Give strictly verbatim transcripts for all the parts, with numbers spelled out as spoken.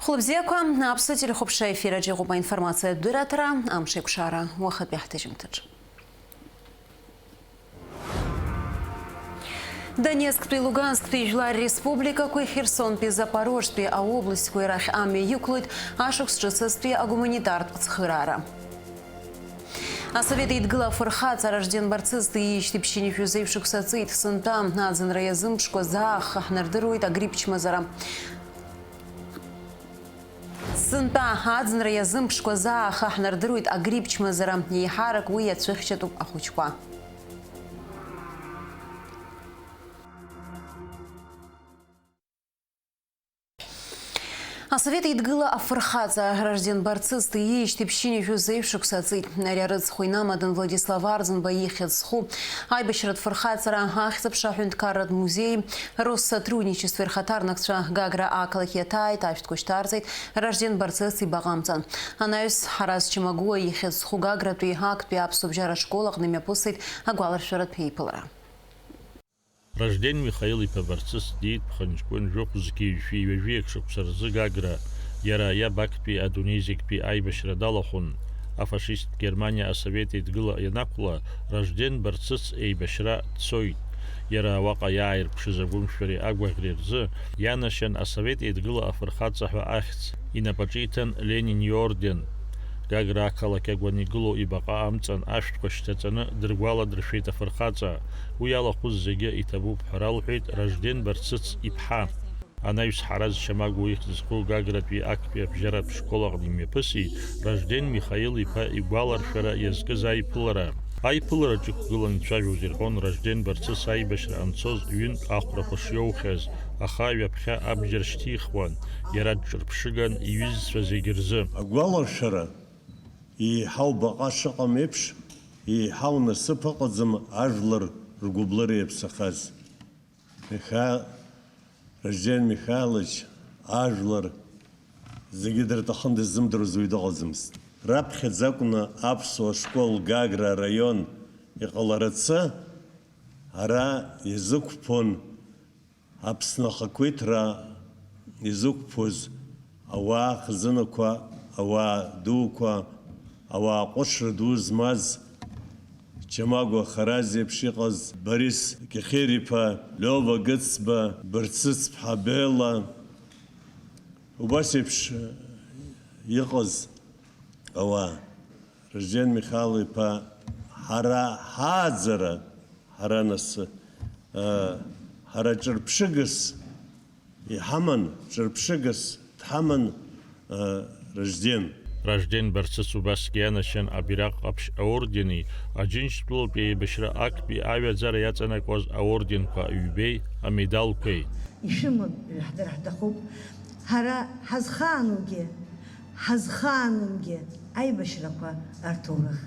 Хәлыбзиақәа, аԥсуа телехәаԥшра ефир аҿы иҟоуп аинформациатә дырраҭара, амш еиқәшара, уахатәи ҳҭыжьымҭаҿ. Донецктәи, Лугансктәи жәлар республикақәеи Херсонтәи Запорожтәи аобластқәеи рахь амҩа иқәлоит ашықәс ҿыцызтәи агуманитартә цхыраара. Асовет Еидгыла афырхаҵа Ражден Барцыц диижьҭеи ԥшьынҩажәи жәаҩа шықәса ҵит. Сынтәа аӡынра иазымԥшкәа заа ахы ҳнардыруеит агрипп чмазара. Сынтәа аӡынра иазымԥшкәа заа ахы ҳнардыруеит агрипп чмазара. Еиҳарак уи иацәыхьчатәуп ахәыҷқәа. Асовет Еидгыла афырхаҵа Ражден Барцыц диижьҭеи ԥшьынҩажәи жәаҩа шықәса ҵит. Ари арыцхә инамадан Владислав Арӡынба ихьӡ зху аибашьратә фырхаҵара ахьӡ-аԥша аҳәынҭқарратә музеи Россотрудничествои рхаҭарнакцәа Гагра ақалақь иаҭааит, ашәҭқәа шьҭарҵеит, Ражден Барцыц ибаҟа амҵан. Анаҩс Ҳараз Чамагәуа ихьӡ зху Гагратәи актәи аԥсуа бжьара школ аҟны имҩаԥысит агәаларшәаратә еиԥылара. Ражден Михаил-иԥа Барцыц диит ԥхынҷкәын жәохә зқьи жәшәи ҩажәи акы шықәса рзы Гагра, иара иаб актәи адунеи зегьтәи аибашьра далахәын. Афашисттә Германиа Асовет Еидгыла ианақәла, Ражден Барцыц еибашьра дцоит. Иара уаҟа иааирԥшыз агәымшәареи агәаӷьреи рзы ианашьан Асовет Еидгыла афырхаҵа ҳәа ахьӡ, инапаҿы иҭан Ленин иорден. Гагра ақалақь агәаны игылоу ибаҟа амҵан ашәҭқәа шьҭаҵаны дыргәаладыршәеит афырхаҵа. Уи алахәыз зегьы иҭабуп ҳәа ралҳәеит Ражден Барцыц иԥҳа. Анаҩс Ҳараз Чамагәуа ихьӡ зху Гагратәи актәи абжьаратә школ аҟны имҩаԥысит Ражден Михаил-иԥа игәаларшәара иазкыз аиԥылара. Аиԥылараҿ иқәгыланы ицәажәоз ирҳәон Ражден Барцыц аибашьра анцоз ҩынтә ахәрақәа шиоухьаз, аха ҩаԥхьа абџьар шьҭихуан, иара дҿырԥшыган иҩызцәа зегь рзы. Агәаларшәара еиҳау баҟа шыҟам еиԥш, еиҳау насыԥ ыҟаӡам ажәлар ргәыблыра иаԥсахаз. Михаил, Ражден Михайлович, ажәлар зегьы дырҭахын, дыззымдыруаз уаҩ дыҟаӡамызт. Раԥхьаӡа акәны аԥсуа школ Гагра араион иҟаларацы ара иазықәԥон Аԥсны ахақәиҭра изықәԥоз ауаа хазынақәа, ауаа дуқәа, ауаа ҟәышра ду змаз, Чамагәа Ҳараз еиԥш иҟаз, Борис Кьахьыриԥа, Лиова Гыцба, Барцыцԥҳа Бела, убас еиԥш иҟаз ауаа. Ражден Михайло-иԥа, ҳара ҳааӡара, ҳара нас, э, ҳара ҿырԥшыгас иҳаман, ҿырԥшыгас дҳаман, э, Ражден. Ражден Барцыц убасгьы ианашьан абираҟ ҟаԥшь аордени, Аџьынџьтәылатәи аибашьра актәи аҩаӡара иаҵанакуаз аорденқәа ҩбеи амедалқәеи. Ишәымоуп, ҳдыр ҳҭахуп. Ҳара ҳазхааноугьы, ҳазхаанымгьы аибашьрақәа рҭоурых.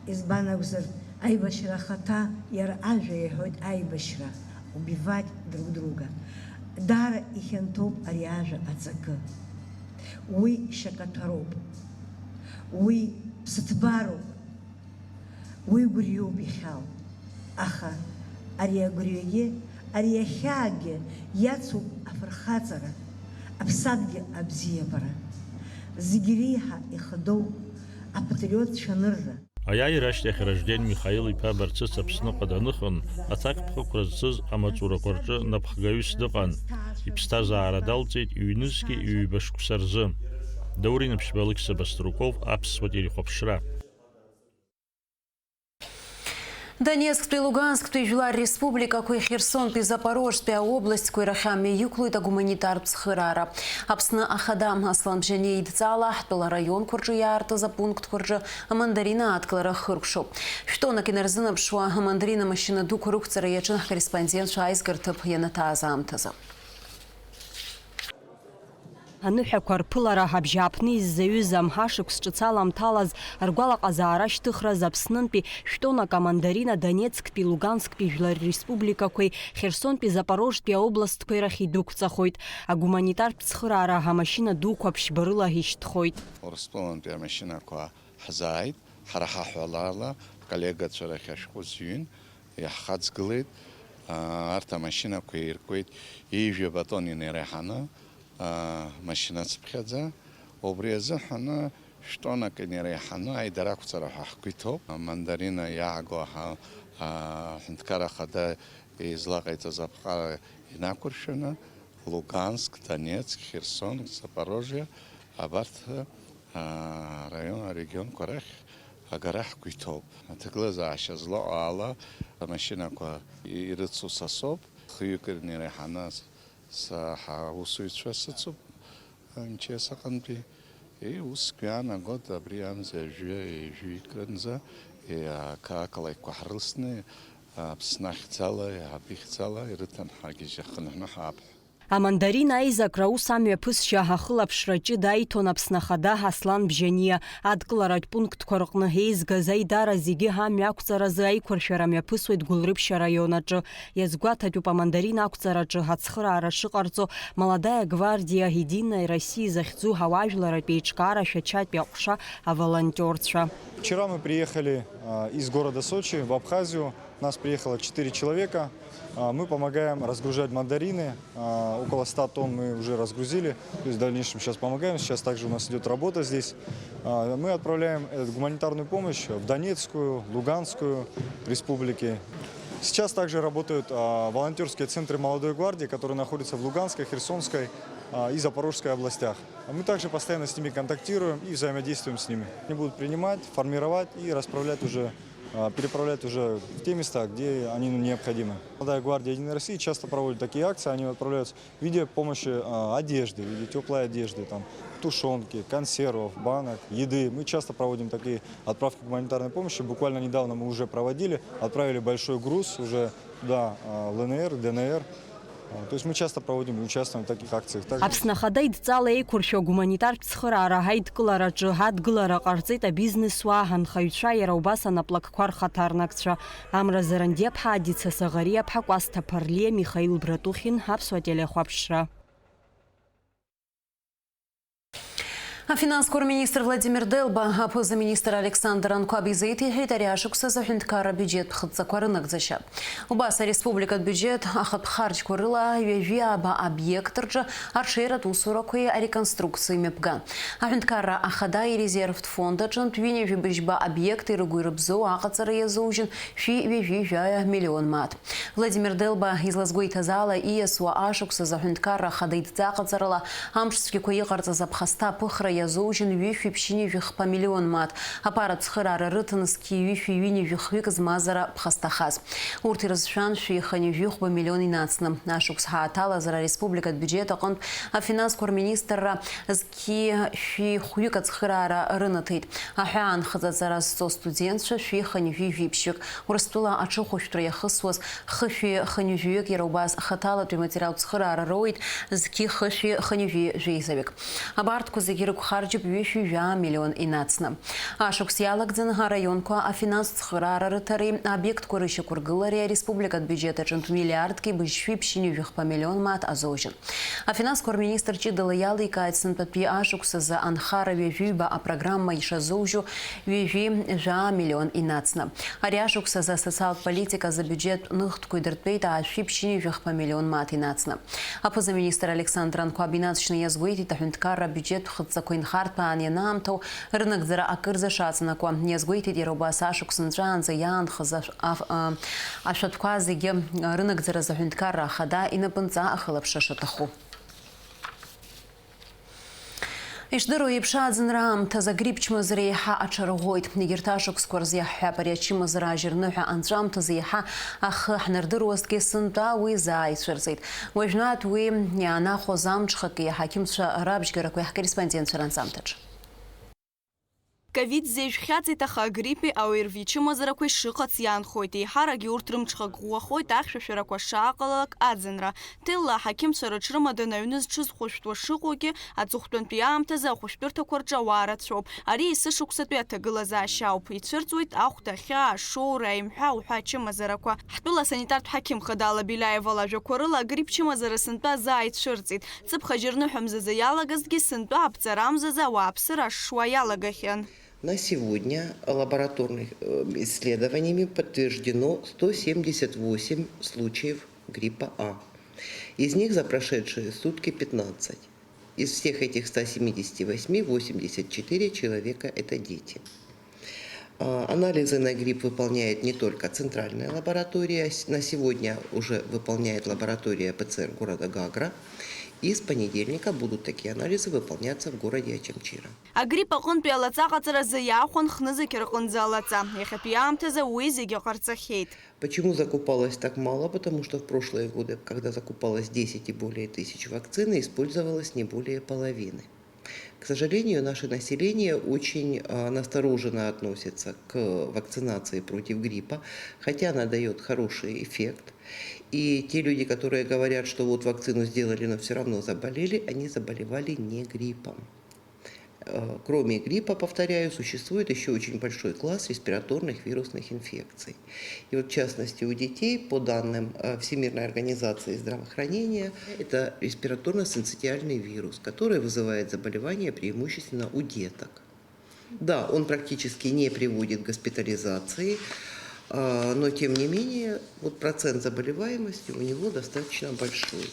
Избан акәзар, аибашьра ахаҭа иара ажәа иҳәоит аибашьра, убивать друг друга. Даара ихьанҭоуп ари ажәа аҵакы. Уи шьакаҭәароуп. Уи ԥсыҭбароуп. Уи гәырҩоуп ихьаау, аха ари агәырҩагьы, ари ахьаагьы иацуп афырхаҵара, аԥсадгьыл абзиабара. Зегь реиҳа ихадоу апатриот цәанырра. Аиааира ашьҭахь Ражден Михаил-иԥа Барцыц Аԥсныҟа даныхан, аҭакԥхықәра зцыз амаҵурақәа рҿы напхгаҩыс дыҟан. Иԥсҭазаара далҵит ҩнызқьи ҩба шықәса рзы. Даур Инаԥшьба, Алықьса Баструков, Аԥсуа телехәаԥшра. Донецктәи, Лугансктәи жәлар республикақәеи Херсонтәи Запорожтәи аобластқәеи рахь амҩа иқәлоит агуманитартә цхыраара. Аԥсны Ахада Аслан Бжьаниа идҵала ҳтәыла араионқәа рҿы иаартыз апунктқәа рҿы амандарина аадкылара хыркәшоуп. Шәтоннак инарзынаԥшуа амандарина машьына дуқәа рықәҵара иаҿын ҳкорреспондентцәа аизга рҭыԥ ианаҭааз аамҭазы. Аныҳәақәа рԥылара абжьааԥны иззаҩыз амҳашықәс ҿыц аламҭалаз ргәалаҟазаара шьҭыхраз Аԥснынтәи шәтоннак амандарина Донецктәи, Лугансктәи жәлар республикақәеи Херсонтәи Запорожтәи аобластқәеи рахь идәықәҵахоит. Агуманитартә цхыраара амашьына дуқәа ԥшьба рыла ишьҭхоит. Урыстәылантәи амашьынақәа ҳзааит, ҳара ҳаҳәалала ҳколлегацәа рахь ашәҟәы зҩын иаҳхаҵгылеит. Арҭ амашьынақәа иркуеит ҩажәа батон инареиҳаны. амашьына цыԥхьаӡа. Убри азыҳәаны шәтоннак инареиҳаны аидара ақәҵара ҳәа ҳгәы иҭоуп. Амандарина иааго ҳа-, аҳәынҭқар ахада излаҟаиҵаз аԥҟара инақәыршәаны, Луганск, Донецк, Херсон, Запорожье, абарҭ, аа, араион, арегионқәа рахь агара ҳгәы иҭоуп. Аҭагылазаашьа злаҟоу ала амашьынақәа ирыцу са соуп. Хҩык инареиҳаны саҳа-, усуҩцәа сыцуп, МЧС аҟынтәи. И, усгьы иаанагоит, абри амза ҩажәи, ҩажәи акрынӡа, и, ақалақьқәа ҳрылсны, Аԥсны ахьӡала, абихьӡала ирыҭан ҳаргьежьы хынҳәны ҳаап ҳәа. Амандарин аизакра аус амҩаԥысшьа ахылаԥшра ҷыда аиҭон Аԥсны Ахада Аслан Бжьаниа. Адкыларатә пунктқәа рҟны еизгаз аидара зегьы амҩа ақәҵаразы аиқәыршәара мҩаԥысуеит Гәылрыԥшь араион аҿы. Иазгәаҭатәуп амандарин ақәҵараҿы ацхыраара шыҟарҵо Молодая гвардия, Единая Россия захьӡу ауаажәларратә еиҿкаара шәачатәи аҟәша аволонтиорцәа. Вчера мы приехали, а, из города Сочи в Абхазию. Нас приехало четыре человека. А, мы помогаем разгружать мандарины. А, около ста тонн мы уже разгрузили. То есть в дальнейшем сейчас помогаем. Сейчас также у нас идёт работа здесь. А, мы отправляем, э, гуманитарную помощь в Донецкую, Луганскую республики. Сейчас также работают, а, волонтёрские центры Молодой гвардии, которые находятся в Луганской, Херсонской, а, и Запорожской областях. А мы также постоянно с ними контактируем и взаимодействуем с ними. Они будут принимать, формировать и расправлять уже, а, переправлять уже в те места, где они, ну, необходимы. Молодая гвардия Единой России часто проводит такие акции, они отправляют в виде помощи, а, одежды, в виде тёплой одежды, там, тушёнки, консервов, банок, еды. Мы часто проводим такие отправки гуманитарной помощи. Буквально недавно мы уже проводили, отправили большой груз уже туда, а, ЛНР, ДНР. А, то есть мы часто проводим и участвуем в таких акциях. Также Аԥсны Ахада идҵала еиқәыршәо агуманитартә цхыраара аидкылараҿы адгылара ҟарҵеит абизнесуаа, анхаҩцәа, иара убас анаплакқәа рхаҭарнакцәа. Амра Зарандиаԥҳа, Адица Саӷариаԥҳа, Кәасҭа Ԥарлиа, Михаил Братухин, Аԥсуа телехәаԥшра. Афинансқәа рминистр Владимир Делба аԥыза-министр Александр Анқәаб изеиҭеиҳәеит ари ашықәсазы аҳәынҭқарра абиуџьет ԥхыӡҵақәа рынагӡашьа. Убас ареспубликатә биуџьет ахатә харџьқәа рыла ҩажәи ааба обиект рҿы арҽеиратә усурақәеи ареконструкциеи мҩаԥган. Аҳәынҭқарра ахада ирезервтә фонд аҿынтә ҩынҩажәи быжьба обиект ирыгу-ирыбзоу аҟаҵара иазоужьын шәи ҩажәи жәаҩа миллион мааҭ. Владимир Делба излазгәеиҭаз ала, ииасуа ашықәсазы аҳәынҭқарра ахада идҵа аҟаҵарала амш цәгьақәа иҟарҵаз аԥхасҭа аԥыхра иазоужьын ҩышәи ԥшьынҩажәи хԥа миллион мааҭ, аԥара ацхыраара рыҭан зқьи ҩышәи ҩынҩажәи хҩык змазара ԥхасҭахаз. Урҭ ирызшәан шәи хынҩажәи хәба миллион инацны. Ашықәс ҳааҭалазар ареспубликатә биуџьет аҟынтә афинансқәа рминистрра зқьи шәи хәҩык ацхыраара рынаҭеит. Аҳәаанхыҵ аҵара зҵо студентцәа шәи хынҩажәи жәиԥшьҩык, Урыстәыла аҽыхәышәтәра иахысуаз хышәи хынҩажәиҩык, иара убас хаҭалатәи аматериалтә цхыраара роуеит зқьи хышәи хынҩажәи жәеизаҩык. Абарҭқәа зегьы рықәхарџьып ҩышәи жәаа миллион инацны. Ашықәс иалагӡаны араионқәа афинанстә цхыраара рыҭареи аобиектқәа рышьақәыргылареи ареспубликатә биуџьет аҿынтә миллиардки быжьшәи ԥшьынҩажәи хԥа миллион мааҭ азоужьын. Афинансқәа рминистр ҷыдала иаликааит сынтәатәи ашықәсазы анхара ҩажәиҩба апрограмма ишазоужьу ҩажәи жәаа миллион инацны. Ари ашықәсазы асоциалтә политика азы абиуџьеттә ныхтәқәа идыртәеит аашәи ԥшьынҩажәи хԥа миллион мааҭ инацны. Аԥыза-министр Александр Анқәаб инаҵшьны иазгәеиҭеит, аҳәынҭқарра абиуџьеттә хыҵӡақәа инхарҭәаан ианаамҭоу рынагӡара акырӡа шаҵанакуа. Иазгәеиҭеит иара убас ашықәс нҵәаанӡа иаанхаз ашә-, аф-, а, ашәатәқәа зегьы рынагӡаразы аҳәынҭқарра ахада инапынҵа ахылаԥшра шаҭаху. Ишдыру еиԥш, аӡынра аамҭазы агрипп чмазара еиҳа аҽарӷәӷәоит. Егьырҭ ашықәсқәа рзы иаҳҳәап, ари ачымазара ажьырныҳәа анҵәамҭазы еиҳа ахы ҳнардыруазҭгьы, сынтәа уи заа ицәырҵит. Уажәнатә уи иаанахәоз амҽхаки аҳақьымцәа рабжьгарақәеи ҳкорреспондентцәа ранҵамҭаҿы. Ковид зежә хьаҵит, аха агриппи аОРВИ чымазарақәеи шыҟац иаанхоит. Еиҳаракгьы урҭ рымҽхак ӷәӷәахоит ахьшәашәарақәа шааҟалалак аӡынра. Ҭелла аҳақьымцәа рыҽрымаданы аҩны зҽызхәышәтәуа шыҟоугьы, аҵыхәтәантәи аамҭазы ахәышәтәырҭақәа рҿы ауаа рацәоуп. Ари есышықәсатәи аҭагылазаашьа ауп. Ицәырҵуеит ахәда, ахьаа, ашоура, аимҳәа уҳәа ачымазарақәа. Ҳтәыла асанитартә ҳақьым Хадала Беляева лажәақәа рыла, агрипп чымазара сынтәа заа ицәырҵит. Ҵыԥх ажьырныҳәа мзазы иалагазҭгьы, сынтәа аԥҵара амзазы ауааԥсыра ашшуа иалагахьан. На сегодня лабораторными, э, исследованиями подтверждено сто семьдесят восемь случаев гриппа А. Из них за прошедшие сутки пятнадцать. Из всех этих ста семидесяти восьми восемьдесят четыре человека — это дети. А, анализы на грипп выполняет не только центральная лаборатория. С-, на сегодня уже выполняет лаборатория П Ц Р города Гагра. И с понедельника будут такие анализы выполняться в городе Очамчира. Агрипп аҟынтәи алаҵа аҟаҵаразы иаахәан хнызқь рҟынӡа алаҵа. Иахьатәи аамҭазы уи зегьы ҟарҵахьеит. Почему закупалось так мало? Потому что в прошлые годы, когда закупалось десять и более тысяч вакцины, использовалось не более половины. К сожалению, наше население очень, а, настороженно относится к вакцинации против гриппа, хотя она даёт хороший эффект. И те люди, которые говорят, что вот вакцину сделали, но всё равно заболели, они заболевали не гриппом. Э, кроме гриппа, повторяю, существует ещё очень большой класс респираторных вирусных инфекций. И вот, в частности, у детей, по данным, э, Всемирной организации здравоохранения, это респираторно-синцитиальный вирус, который вызывает заболевания преимущественно у деток. Да, он практически не приводит к госпитализации, а, но тем не менее, вот процент заболеваемости у него достаточно большой.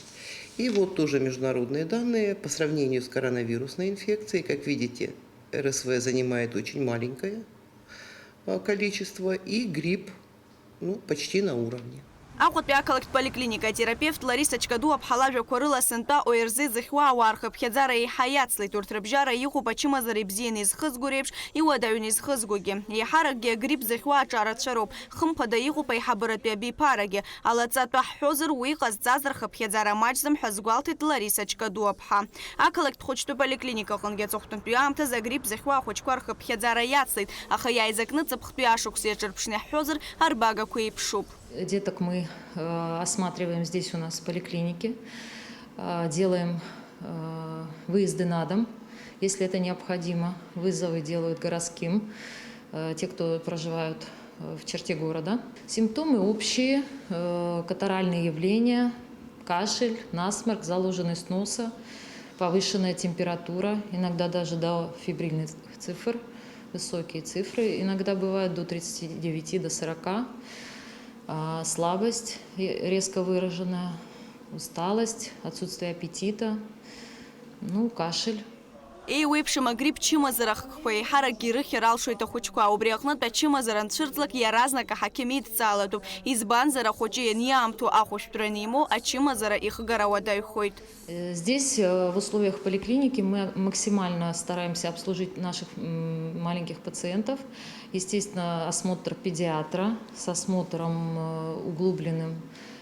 И вот тоже международные данные по сравнению с коронавирусной инфекцией. Как видите, Р С В занимает очень маленькое, а, количество, и грипп, ну, почти на уровне. Аҟәатәи ақалақьтә поликлиника атерапевт Лариса Чкадуаԥҳа лажәақәа рыла сынтәа О Р З зыхьуа ауаа рхыԥхьаӡара еиҳа иацлеит. Урҭ рыбжьара иҟоуп ачымазара ибзианы изхызго реиԥш, иуадаҩны изхызгогьы. Еиҳаракгьы агрипп зыхьуа аҿарацәа роуп. Хымԥада иҟоуп аиҳабыратәи абиԥарагьы. Алаҵа атәы ҳҳәозар, уи ҟазҵаз рхыԥхьаӡара маҷӡам ҳәа азгәалҭеит Лариса Чкадуаԥҳа. Ақалақьтә хәыҷтәы поликлиника аҟынгьы аҵыхәтәантәи аамҭазы агрипп зыхьуа ахәыҷқәа рхыԥхьаӡара иацлеит, аха иааизакны ҵыԥхтәи ашықәс иаҿырԥшны иаҳҳәозар, арбагақәа еиԥшуп. Деток мы, э, осматриваем здесь у нас в поликлинике, э, делаем, э, выезды на дом, если это необходимо. Вызовы делают городским, э, те, кто проживают, э, в черте города. Симптомы общие, э, катаральные явления, кашель, насморк, заложенность носа, повышенная температура, иногда даже до фебрильных цифр, высокие цифры иногда бывают, до тридцати девяти, до сорока. А, слабость ре-, резко выраженная, усталость, отсутствие аппетита, ну, кашель. Еиуеиԥшым агрипп чымазара ахкқәа еиҳаракгьы ирыхьыр алшоит ахәыҷқәа. Убри аҟнытә ачымазара анцәырҵлак, иаразнак аҳақьым идҵаалатәуп. Избанзар, ахәыҷы ианиаамҭоу ахәышәтәра анимоу, ачымазара ихгара уадаҩхоит. Э, здесь, э, в условиях поликлиники мы максимально стараемся обслужить наших, м, маленьких пациентов. Естественно, осмотр педиатра с осмотром, э, углубленным,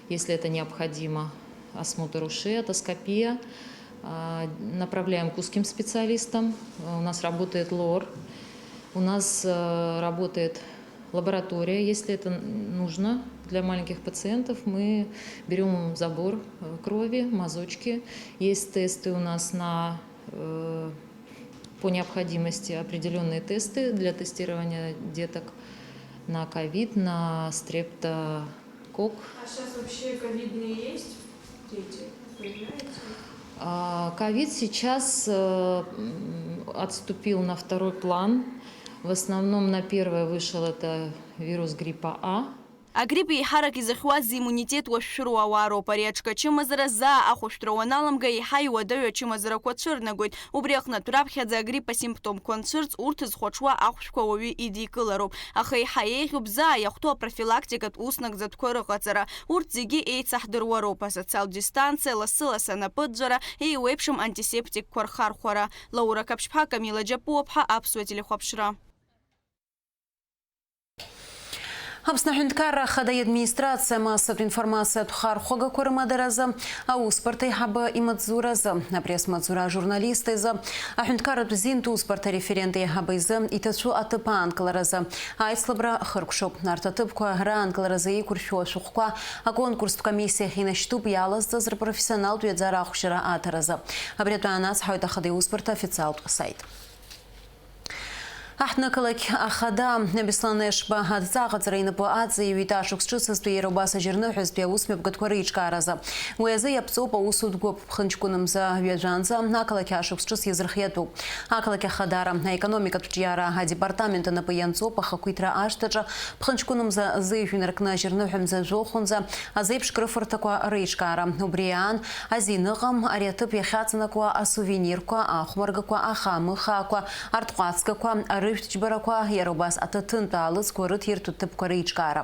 если это необходимо, осмотр ушей, отоскопия. А, направляем к узким специалистам. Э, у нас работает лор, у нас, э, работает лаборатория. Если это н-, нужно для маленьких пациентов, мы берём забор, э, крови, мазочки. Есть тесты у нас на, э, по необходимости определённые тесты для тестирования деток на ковид, на стрептококк. А щас вообще ковидные есть дети? Проверяете? А, ковид сейчас, э, м, отступил на второй план. В основном на первое вышел это вирус гриппа А. Агрипп еиҳарак изыхьуаз зиммунитет уашәшәыроу ауаа роуп. Ари аҽкачымазара заа ахәышәтәра уаналамга, еиҳа иуадаҩу ачымазарақәа цәырнагоит. Убри аҟнытә, раԥхьаӡа агрипп асимптомқәа анцәырҵ, урҭ зыхәаҽуа ахәшәқәа уаҩы идикылароуп. Аха еиҳа еиӷьуп заа иахәҭоу апрофилактикатә уснагӡатәқәа рыҟаҵара. Урҭ зегьы еицаҳдыруа роуп: асоциалтә дистанциа, лассы-лассы анапыӡәӡәара, еиуеиԥшым антисептикқәа рхархәара. Лаура Қаԥшьԥҳа, Камила Џьапуаԥҳа, Аԥсуа телехәаԥшра. Аԥсны Аҳәынҭқарра Ахада иадминистрациа амассатә информациатә хархәагақәа рымадаразы аусбарҭа аиҳабы имаҵзуразы, апресс-маҵзура ажурналист изы, аҳәынҭқарратә зинтә усбарҭа ареферент аиҳабы изы иҭацәу аҭыԥ аанкыларазы аицлабра хыркәшоуп. Арҭ аҭыԥқәа раанкыларазы еиқәыршәоу ашәҟәқәа аконкурстә комиссиахь инашьҭуп иалазҵаз рпрофессионалтә ҩаӡара ахәшьара аҭаразы. Абри атәы аанацҳауеит Ахада иусбарҭа аофициалтә саит. Аҳҭнықалақь ахада Беслан Ешба адҵа аҟаҵара инапы аҵаиҩит ашықәс ҿыцызтәи иара убас ажьырныҳәазтәи аусмҩаԥгатәқәа реиҿкааразы. Уи азы иаԥҵоуп аусутә гәыԥ. Ԥхынҷкәынымза ҩажәанӡа ақалақь ашықәс ҿыц иазырхиатәуп. Ақалақь ахадара аекономикатә ҿиара адепартамент анапы ианҵоуп ахақәиҭра ашҭаҿы. Ԥхынҷкәынымза зыжәҩа инаркны ажьырныҳәа мза жәохәынӡа азеиԥш крыфарҭақәа реиҿкаара. Убри аан, азин ыҟам, ари аҭыԥ иахьаҵанакуа асувенирқәа, ахәмаргақәа, ахаамыхаақәа, арҭҟәацгақәа, арыжәтә џьбарақәа, иара убас аҭаҭынтә аалыҵқәа рыҭиртә ҭыԥқәа реиҿкаара.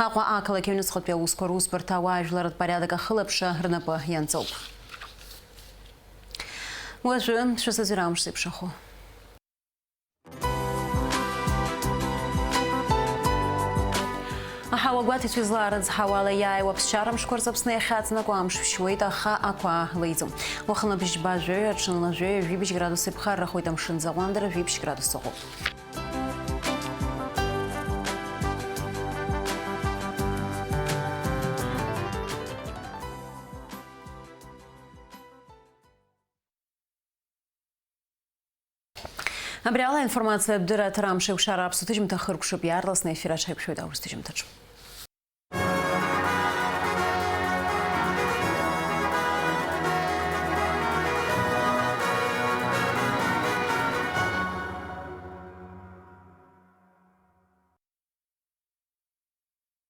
Аҟәа ақалақь аҩныҵҟатәи аусқәа русбарҭа ауаажәларратә порядок ахылаԥшра рнапы ианҵоуп. Уажәы шәысаӡәыр амш зеиԥшрахо. Аҳауа гәаҭеицәа излаарыӡҳауа ала иааиуа ԥсшьара мшқәа рзы Аԥсны иахьаҵанакуа амш шәшьуеит, аха ақәа леиӡом. Уахынла бжьба жәаҩа, аҽынла жәаҩа, жәибжь градус иԥхаррахоит, амшын заҟәандара жәибжь градус ыҟоуп. Абри ала аинформациатә дырраҭара Амш еиқәшара аԥсуа ҭыжьымҭа хыркәшоуп, иаарласны аефир аҽаиқәшәоит аурыс ҭыжьымҭаҿ.